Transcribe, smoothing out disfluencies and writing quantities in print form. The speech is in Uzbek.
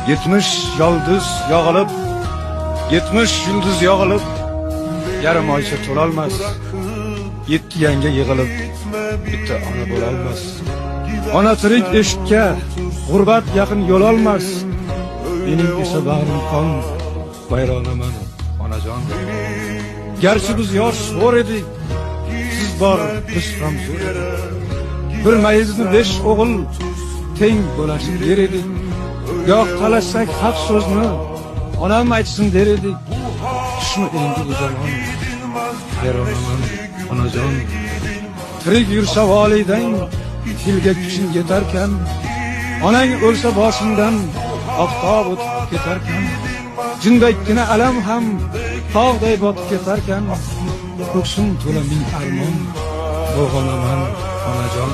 70 yulduz yog'ilib, 70 yulduz yog'ilib, yarim oycha to'lolmas. 7 yanga yig'ilib, bitta ona bo'lolmas. Ona tirik eshikka g'urbat yaqin yo'lolmas. Mening esa bag'rim qon, vayronaman, onajon. Garchi biz yosh zo'r edik, siz bor biz ham zo'r edik. Bir mayizni 5 o'g'il teng bo'lashib yer edik. Goh talashsak haq so'zni onam aytsin der edik. Tushmi endi bu zamon, hayronaman, onajon. Tirik yursa volidang, tilga kuching yetarkan, onang o'lsa boshingdan oftob o'tib ketarkan, jindakkina alam ham tog'day botib ketarkan, ko'ksim to'la ming armon, bo'g'onaman, onajon.